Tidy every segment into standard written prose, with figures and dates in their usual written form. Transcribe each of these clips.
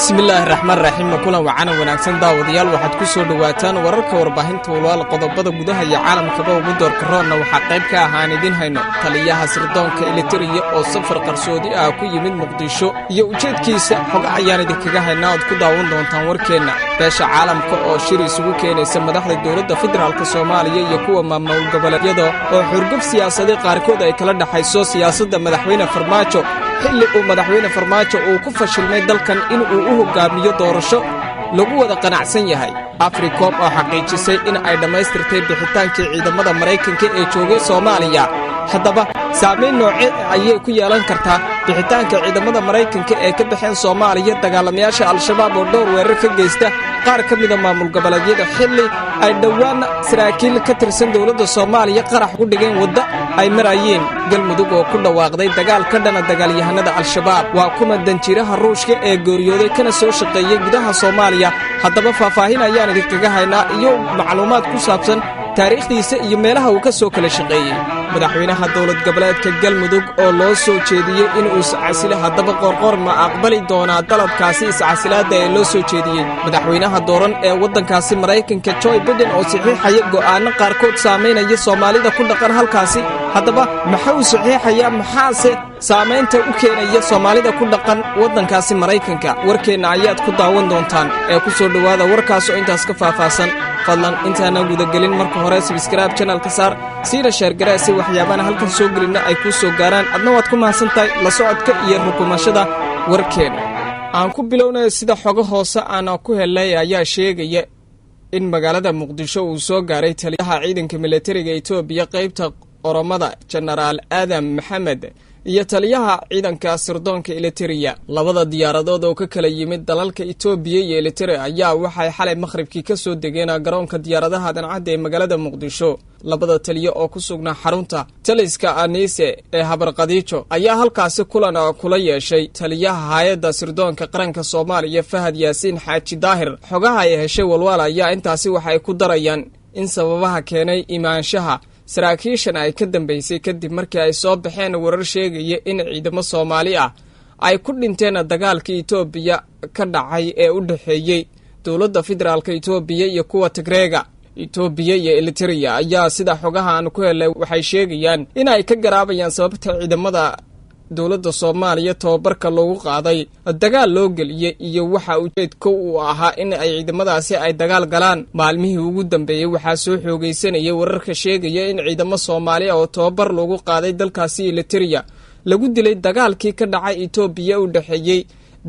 Bismillaahi raxmaan raxiim. Kulan wacana wanaagsan, daawadayaal. Waxaad ku soo dhowaataan wararka warbaahinta Walwaal. Qodobada gudaha iyo caalamkaba ugu doorka roonna waxaa qayb ka ah aan idiin hayno taliyaha sirdoonka Elitariya oo safar qarsoodi ah ku yimid Muqdisho iyo ujeedkiisa. Xog ayaan idinkaga haynaa ood ku daawan doontaan warkeenna. Beesha caalamka oo shir isugu keenaysa madaxda Dowladda Federaalka Soomaaliya iyo kuwa maamul goboleedyada oo xurguf siyaasaday qaarkood ay kala dhexayso siyaasadda Madaxweyne Farmaajo, xilli uu Madaxweyne Farmaajo uu ku fashilmay dalkan in uu u hoggaamiyo doorasho lagu wada qanacsan yahay. Africom oo xaqiijisay in ay dhammaystirtay bixitaankii ciidamada Maraykanka ee joogay Soomaaliya. Haddaba, saamayn nooce ayay ku yeelan kartaa bixitaanka ciidamada Maraykanka ee ka baxeen Soomaaliya dagaalamayaasha Al-Shabaab oo dhowr weerar ka geysta qaar ka mida maamul goboleedyada, xilli ay dhowaan saraakiil ka tirsan dowladda Soomaaliya qarax ku dhigeen wadda ay marayeen? Galmudug oo ku dhawaaqday dagaal ka dhana dagaalyahanada Al-Shabaab. Waa kuma danjiiraha Ruushka ee geeriyooday kana soo shaqeeyey gudaha Soomaaliya? Haddaba, faahfaahin ayaan idinkaga haynaa iyo macluumaad ku saabsan taariikhdiisa iyo meelaha uu ka soo kala shaqeeyey. Madaxweynaha dowlad goboleedka Galmudug oo loo soo jeediyey inuu iscasilo. Haddaba, Qoorqoor ma aqbali doonaa dalabkaasi iscasilaadda ee loo soo jeediyey? Madaxweynaha dooran ee waddankaasi Maraykanka, Joe Biden, oo saxiixaya go'aanno qaarkood saamaynaya Soomaalida ku dhaqan halkaasi. Haddaba, maxuu saxiixayaa? Maxaase saamaynta u keenaya Soomaalida ku dhaqan waddankaasi Maraykanka? Warkeenna ayaad ku daawan doontaan ee ku soo dhowaada warkaas oo intaas ka faahfaahsan. Fadlan, intaanan gudagelin, marka hore subscribe channelka saar, siina share garee, si waxyaabaana halkan soo gelinna ay kuu soo gaaraan. Adna waad ku mahadsan tahay la socodka iyo rukumashada warkeenna. Aan ku bilownaya, sida xogo hoose aana ku helay ayaa sheegaya in magaalada Muqdisho uu soo gaaray taliyaha ciidanka militariga Etoobiya qaybta Oromada, Jenaraal Aadam Maxamed, iyo taliyaha ciidanka sirdoonka Eliteria. Labada diyaaradood oo ka kala yimid dalalka Etoobiya iyo Eliteria ayaa waxay xalay maqhribkii ka soo degeen garoonka diyaaradaha Dancadda ee magaalada Muqdisho. Labada taliyo oo ku sugnaa xarunta taliska Anise ee Habarqadiijo ayaa halkaasi kulan kula yeeshay taliyaha hay-adda sirdoonka qaranka Soomaaliya, Fahad Yaasiin Xaaji Daahir. Xogaha ay heshay Walwaal ayaa intaasi waxay ku darayaan in sababaha keenay imaanshaha saraakiishan ay ka dambeysay kadib markii ay soo baxeen warar sheegaya in ciidamo Soomaali ah ay ku dhinteen dagaalkii Etoobiya ka dhacay ee u dhexeeyey dowladda federaalka Etoobiya iyo kuwa Tigreega. Etoobiya iyo Eliteria ayaa, sida xogaha aan ku helay, waxay sheegayaan in ay ka garaabayaan sababta ciidamada dowladda Soomaaliya tababarka loogu qaaday dagaal loo geliyey iyo waxa ujeedka uu ahaa in ay ciidamadaasi ay dagaal galaan. Maalmihii ugu dambeeyey waxaa soo xoogaysanayay wararka sheegaya in ciidamo Soomaaliya oo tababar loogu qaaday dalkaasi Eliteria lagu dilay dagaalkii ka dhacay Etoobiya u dhexeeyey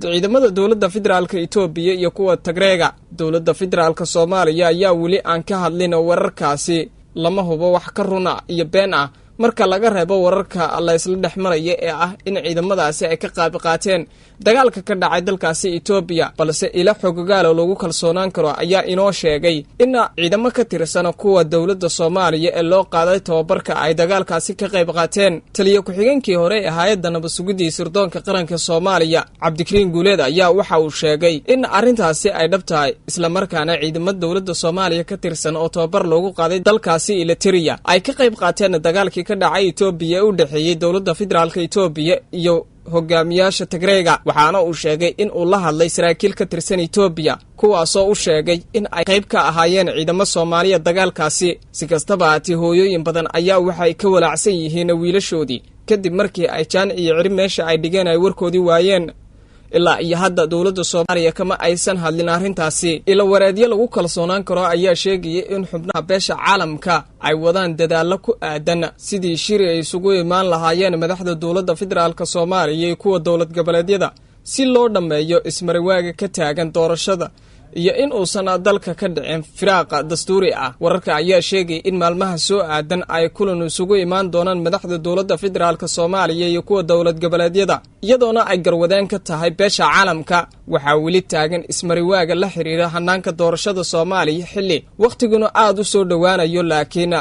ciidamada dowladda federaalka Etoobiya iyo kuwa Tagreega. Dowladda federaalka Soomaaliya ayaa weli aan ka hadlin wararkaasi. Lama hubo wax ka runa iyo been ah, marka laga reebo wararka la isla dhex maraya ee ah in ciidamadaasi ay ka qayb qaateen dagaalka ka dhacay dalkaasi Etoobiya. Balse ilo xogogaalo lagu kalsoonaan karo ayaa inoo sheegay in ciidamo ka tirsan kuwa dowladda Soomaaliya ee loo qaaday tababarka ay dagaalkaasi ka qayb qaateen. Taliyo ku-xigeenkii hore ee hay-adda nabadsugidii sirdoonka qaranka Soomaaliya, Cabdikariin Guuleed, ayaa waxa uu sheegay in arrintaasi ay dhab tahay, islamarkaana ciidamo dowladda Soomaaliya ka tirsan oo tababar loogu qaaday dalkaasi Eliteria ay ka qayb qaateen dagaalkii ka dhacay Etoobiya ee u dhexeeyey dowladda federaalka Etoobiya iyo hogaamiyaasha Tigreega. Waxaana uu sheegay in uu la hadlay saraakiil ka tirsan Etoobiya, kuwaasoo u sheegay in ay qayb ka ahaayeen ciidamo Soomaaliya dagaalkaasi. Si kastaba haatee, hooyooyin badan ayaa waxay ka walaacsan yihiin wiilashoodii kadib markii ay jaan iyo ciri meesha ay dhigeen ay warkoodii waayeen. Ilaa iyo hadda dowladda Soomaaliya kama aysan hadlin arrintaasi. Ilo wareedyo lagu kalsoonaan karo ayaa sheegaya in xubnaha beesha caalamka ay wadaan dadaallo ku aadan sidii shiri ay isugu imaan lahaayeen madaxda dowladda federaalka Soomaaliya iyo kuwa dowlad goboleedyada, si loo dhammeeyo ismariwaaga ka taagan doorashada iyo in uusan dalka ka dhicin firaaqa dastuuri ah. Wararka ayaa sheegaya in maalmaha soo aadan ay kulan isugu imaan doonaan madaxda dowladda federaalka Soomaaliya iyo kuwa dowlad goboleedyada, iyadoona ay garwadeen ka tahay beesha caalamka. Waxaa weli taagan ismariwaaga la xiriira hanaanka doorashada Soomaaliya, xilli wakhtiguna aada u soo dhowaanayo, laakiin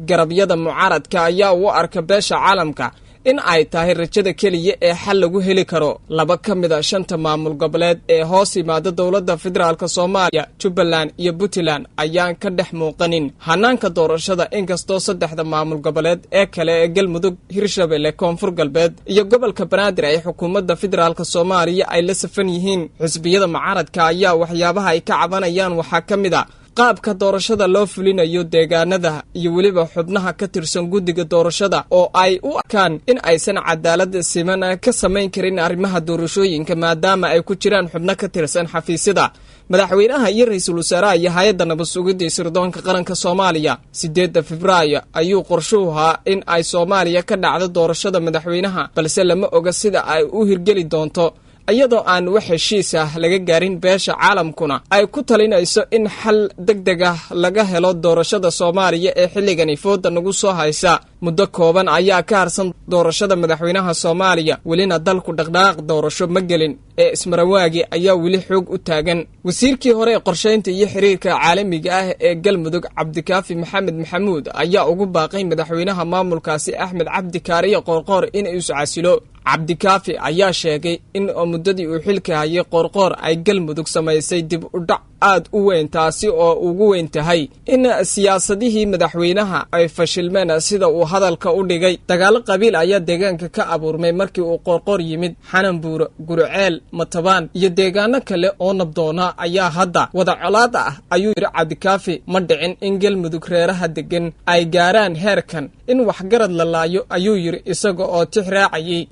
garabyada mucaaradka ayaa u arka beesha caalamka In ay tahay rajada keliya ee xal lagu heli karo. Laba ka mid a shanta maamul goboleed ee hoos yimaada dowladda federaalka Soomaaliya, Jubbaland iyo Puntland, ayaan ka dhex muuqanin hanaanka doorashada, inkastoo saddexda maamul goboleed ee kale ee Galmudug, Hirshabelle, Koonfur Galbeed iyo gobolka Banaadir ay xukuumadda federaalka Soomaaliya ay la safan yihiin. Xisbiyada mucaaradka ayaa waxyaabaha ay ka cabanayaan waxaa ka mid a qaabka doorashada loo fulinayo deegaanada iyo weliba xubnaha ka tirsan guddiga doorashada oo ay u arkaan in aysan cadaalad siman ka samayn karin arrimaha doorashooyinka, maadaama ay ku jiraan xubno ka tirsan xafiisyada madaxweynaha iyo ra-iisul wasaaraha iyo hay-adda nabad sugidda sirdoonka qaranka Soomaaliya. 8-da Febraayo ayuu qorshuhu ahaa in ay Soomaaliya ka dhacdo doorashada madaxweynaha, balse lama oga sida ay u hirgeli doonto, iyadoo aan wax heshiis ah laga gaarin, beesha caalamkuna ay ku talinayso in xal deg deg ah laga helo doorashada Soomaaliya ee xilligani fooda nagu soo haysa. Muddo kooban ayaa ka harsan doorashada madaxweynaha Soomaaliya, welina dalku dhaqdhaqaaq doorasho ma gelin ee ismarawaagi ayaa weli xoog u taagan. Wasiirkii hore ee qorshaynta iyo xiriirka caalamiga ah ee Galmudug, Cabdikaafi Maxamed Maxamuud, ayaa ugu baaqay madaxweynaha maamulkaasi Axmed Cabdi Kaariyo Qoorqoor in iscasilo. Cabdikaafi ayaa sheegay in muddadii uu xilka hayay Qoorqoor ay Galmudug samaysay dib u dhac aad u weyn, taasi oo ugu weyn tahay in siyaasadihii madaxweynaha ay fashilmeen, sida uu hadalka u dhigay. Dagaalo qabiil ayaa deegaanka ka abuurmay markii uu Qoorqoor yimid. Xananbuuro, Guruceel, Matabaan iyo deegaano kale oo nabdoona ayaa hadda wada colaad ah, ayuu yidhi Cabdikaafi. Ma dhicin in Galmudug reeraha degan ay gaaraan heerkan in waxgarad la laayo, ayuu yidhi, isaga oo tix raacayay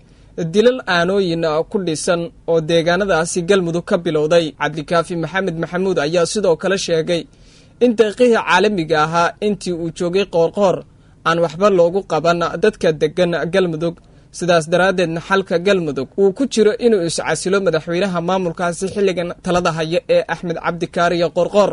dilal aanooyin ku dhisan oo deegaanadaasi Galmudug ka bilowday. Cabdikaafi Maxamed Maxamuud ayaa sidoo kale sheegay in deeqihii caalamiga ahaa intii uu joogay Qoorqoor aan waxba loogu qaban dadka degan Galmudug, sidaas daraaddeedna xalka Galmudug uu ku jiro inuu iscasilo madaxweynaha maamulkaasi xilligan talada haya ee Axmed Cabdikaariyo Qoorqoor.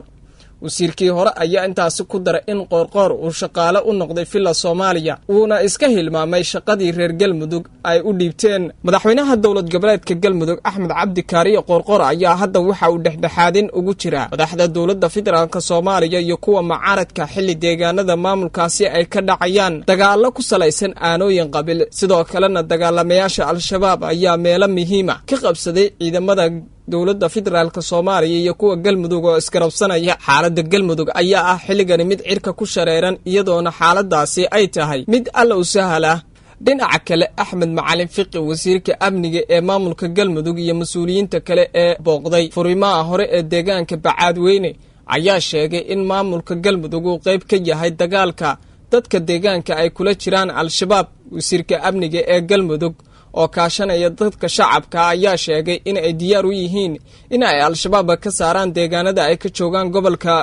Wasiirkii hore ayaa intaasi ku daray in Qoorqoor uu shaqaale u noqday Villa Soomaaliya, uuna iska hilmaamay shaqadii reer Galmudug ay u dhiibteen. Madaxweynaha dowlad goboleedka Galmudug, Axmed Cabdi Kaariyo Qoorqoor, ayaa hadda waxa uu dhexdhexaadin ugu jiraa madaxda dowladda federaalka Soomaaliya iyo kuwa mucaaradka, xilli deegaanada maamulkaasi ay ka dhacayaan dagaallo ku salaysan aanooyin qabiil. Sidoo kalena dagaalamayaasha Al-Shabaab ayaa meelo muhiima ka qabsaday ciidamada dowladda federaalka Soomaaliya iyo kuwa Galmudug oo isgarabsanaya. Xaaladda Galmudug ayaa ah xilligani mid cirka ku shareeran, iyadoona xaaladaasi ay tahay mid Alla u sahal ah. Dhinaca kale, Axmed Macalin Fiqi, wasiirka amniga ee maamulka Galmudug, iyo mas-uuliyiinta kale ee booqday furimaha hore ee deegaanka Bacaadweyne ayaa sheegay in maamulka Galmudug uu qayb ka yahay dagaalka dadka deegaanka ay kula jiraan Al-Shabaab. Wasiirka amniga ee Galmudug oo kaashanaya dadka shacabka ayaa sheegay in ay diyaar u yihiin in ay Al-Shabaab ka saaraan deegaanada ay ka joogaan gobolka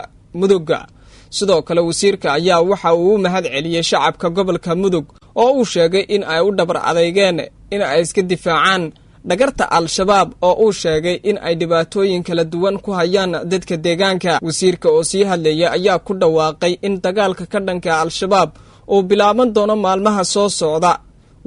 Mudugga. Sidoo kale wasiirka ayaa waxa uu u mahad celiyey shacabka gobolka Mudug oo uu sheegay in ay u dhabar adeygeen in ay iska difaacaan dhagarta Al-Shabaab, oo uu sheegay in ay dhibaatooyin kala duwan ku hayaan dadka deegaanka. Wasiirka oo sii hadlayay ayaa ku dhawaaqay in dagaalka ka dhanka Al-Shabaab uu bilaaban doono maalmaha soo socda.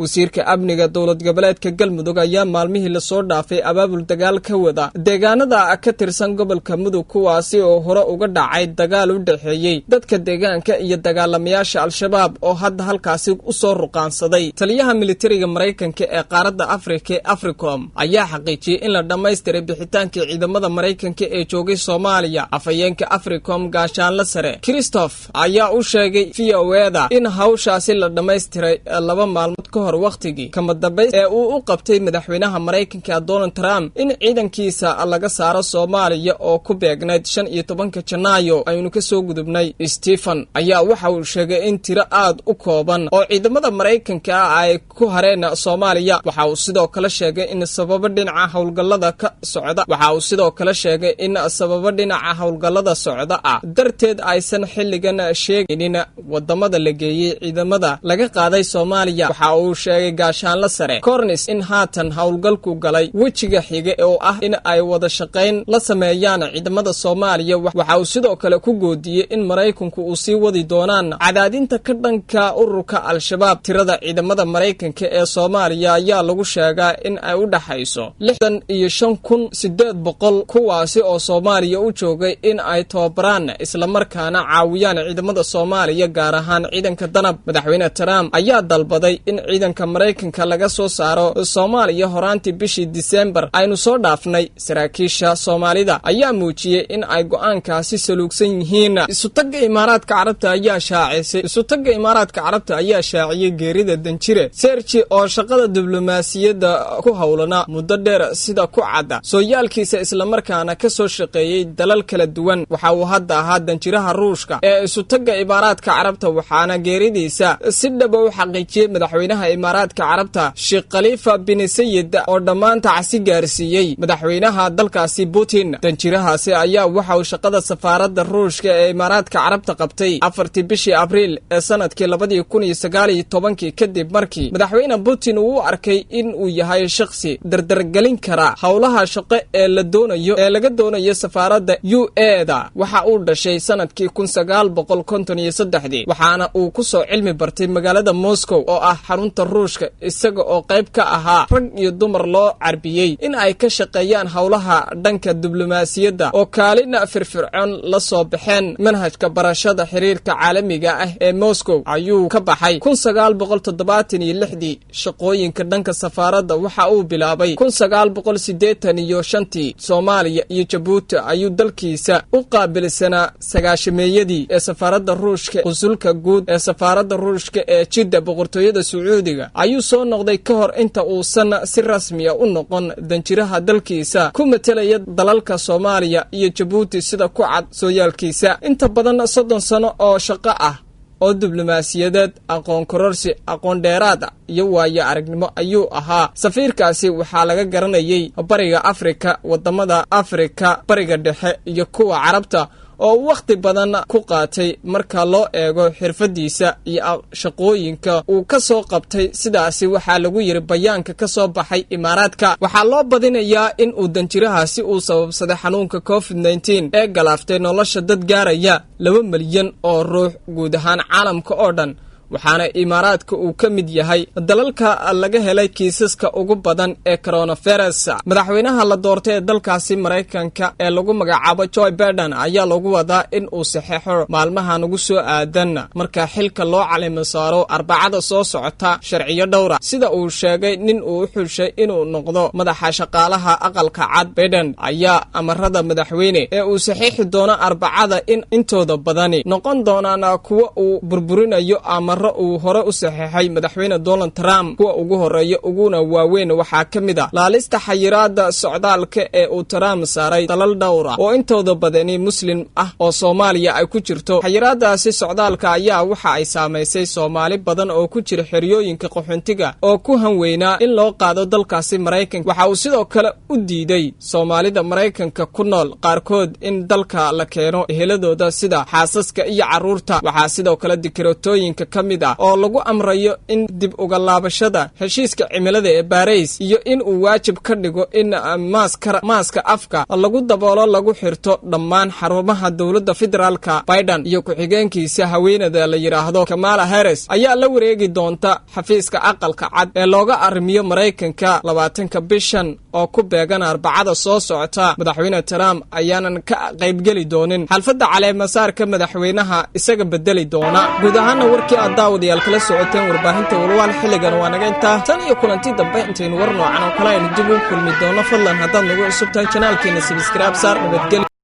Wasiirka amniga dowlad goboleedka Galmudug ayaa maalmihii lasoo dhaafay abaabul dagaal ka wada deegaanada ka tirsan gobolka Mudug, kuwaasi oo hore uga dhacay dagaal u dhexeeyey dadka deegaanka iyo dagaalamayaasha Al-Shabaab oo hadda halkaasi usoo ruqaansaday. Taliyaha militariga Maraykanka ee qaaradda Afrika ee Africom ayaa xaqiijiyey in la dhammaystiray bixitaankii ciidamada Maraykanka ee joogay Soomaaliya. Afhayeenka Africom, gaashaanla sare Christoph, ayaa u sheegay VOA-da in hawshaasi la dhammaystiray 2 maalmood ka hor wakhtigii kama dambays ee uu u qabtay madaxweynaha Maraykanka Donald Trump in ciidankiisa laga saaro Soomaaliya, oo ku beegnayd 15-ka Janaayo aynu kasoo gudubnay. Stephen ayaa waxa uu sheegay in tiro aad u kooban oo ciidamada Maraykanka ah ay ku hareen Soomaaliya. Waxa uu sidoo kale sheegay in sababo dhinaca howlgallada ka socda waxa uu sidoo kale sheegay in sababo dhinaca howlgallada socda ah darteed aysan xilligan sheegaynin wadamada la geeyey ciidamada laga qaaday Soomaaliya. Waxa uu sheegay gaashaanla sare Cornis in haatan howlgalku galay wejiga xiga oo ah in ay wada shaqayn la sameeyaan ciidamada Soomaaliya. Waxa uu sidoo kale ku goodiyey in Maraykanku uu sii wadi doonaan cadaadinta ka dhanka ururka Al-Shabaab. Tirada ciidamada Maraykanka ee Soomaaliya ayaa lagu sheegaa in ay u dhaxayso 65,800, kuwaasi oo Soomaaliya u joogay in ay tababaraan islamarkaana caawiyaan ciidamada Soomaaliya, gaar ahaan ciidanka Danab. Madaxweyne Trump ayaa dalbaday in ciidanka Ciidanka Maraykanka laga soo saaro Soomaaliya horaantii bishii Disembar aynu soo dhaafnay. Saraakiisha Soomaalida ayaa muujiyey in ay go'aankaasi saluugsan yihiin. Isutagga Imaaraadka Carabta ayaa shaacisay Isutagga Imaaraadka Carabta ayaa shaaciyey geerida danjire Sergi oo shaqada diblomaasiyadda ku howlana muddo dheer, sida ku cadda sooyaalkiisa, islamarkaana ka soo shaqeeyey dalal kala duwan. Waxa uu hadda ahaa danjiraha Ruushka ee Isutagga Imaaraadka Carabta, waxaana geeridiisa si dhaba u xaqiijiyey madaxweynaha Imaaraadka Carabta, Sheekh Khalifa bin Sayid, oo dhammaan tacsi gaarsiiyey madaxweynaha dalkaasi Putin. Danjirahaasi ayaa waxa uu shaqada safaaradda Ruushka ee Imaaraadka Carabta qabtay 4-tii bishii Abriil ee sanadkii 2019-kii, kadib markii madaxweyne Putin uu u arkay in uu yahay shakhsi dardargelin kara howlaha shaqo ee la doonayo ee laga doonayo safaaradda UAE-da. Waxa uu dhashay sanadkii 1953-dii, waxaana uu ku soo cilmi bartay magaalada Moscow oo ah xarunta Ruushka, isaga oo qayb ka ahaa rag iyo dumar loo carbiyey in ay ka shaqeeyaan howlaha dhanka diblomaasiyadda oo kaalin firfircoon la soo baxeen. Manhajka barashada xiriirka caalamiga ah ee Moscow ayuu ka baxay 1976-dii. Shaqooyinka dhanka safaaradda waxa uu bilaabay 1985-tii. Soomaaliya iyo Jabuuti ayuu dalkiisa u qaabilsanaa sagaashameeyadii ee safaaradda Ruushka. Qusulka guud ee safaaradda Ruushka ee Jidda, Boqortooyada Sacuudiga, ayuu soo noqday ka hor inta uusan si rasmiya u noqon danjiraha dalkiisa ku matelaya dalalka Soomaaliya iyo Jabuuti, sida ku cad sooyaalkiisa. Inta badan 30 sano oo shaqo ah oo diblomaasiyadeed, aqoon kororsi, aqoon dheeraada iyo waayo aragnimo ayuu ahaa safiirkaasi. Waxaa laga garanayay Bariga Afrika, wadamada Afrika, Bariga Dhexe iyo kuwa Carabta oo wakhti badan ku qaatay marka loo eego xirfadiisa iyo shaqooyinka uu ka soo qabtay. Sidaasi waxaa lagu yidhi bayaanka ka soo baxay Imaaraadka. Waxaa loo badinayaa in uu danjirahaasi uu sababsaday xanuunka COVID-19 ee galaaftay nolosha dad gaaraya 2 milyan oo ruux guud ahaan caalamka oo dhan, waxaana Imaaraadka uu ka mid yahay dalalka laga helay kiisaska ugu badan ee coronavirus. Madaxweynaha la doortay ee dalkaasi Maraykanka ee lagu magacaabo Joe Biden ayaa lagu wadaa in uu saxeexo maalmahan ugu soo aadan, marka xilka loo calimo saaro Arbacada soo socota, sharciyo dhowra, sida uu sheegay nin uu u xushay inuu noqdo madaxa shaqaalaha Aqalka Cad. Biden ayaa amarada madaxweyne ee uu saxiixi doono Arbacada in intooda badani noqon doonaan kuwa uu burburinayo amaro uu hore u saxeexay madaxweyne Donald Trump. Kuwa ugu horeeya uguna waaweyn waxaa ka mid a laalista xayiraada socdaalka ee uu Trump saaray dalal dhowra oo intooda badani Muslim ah oo Soomaaliya ay ku jirto. Xayiraadaasi socdaalka ayaa waxa ay saamaysay Soomaali badan oo ku jira xeryooyinka qaxoontiga oo ku hanweynaa in loo qaado dalkaasi Maraykanka. Waxa uu sidoo kale u diiday Soomaalida Maraykanka ku nool qaarkood in dalka la keeno eheladooda, sida xaasaska iyo carruurta. Waxaa sidoo kale dikreetooyinka ka mid ah oo lagu amrayo in dib uga laabashada heshiiska cimilada ee Baarays iyo in uu waajib ka dhigo in maaska afka lagu daboolo lagu xirto dhammaan xarumaha dowladda federaalka. Biden iyo ku-xigeenkiisa, haweenada la yidhaahdo Kamala Harris, ayaa la wareegi doonta xafiiska Aqalka Cad ee looga arrimiyo Maraykanka 20-ka bishan oo ku beegan Arbacada soo socota. Madaxweyne Trump ayaanan ka qaybgeli doonin xafladda caleemasaarka madaxweynaha isaga bedeli doona. Guud ahaana warkii aad daawadayaal kala socoteen warbaahinta Walwaal xilligan waa naga intaa. Tan iyo kulanti dambe, intaynu war noocan oo kale aynu dib u kulmi doono, fadlan haddaad nagu cusub tahay channel-keena subscribe saar. Nabadgelyo.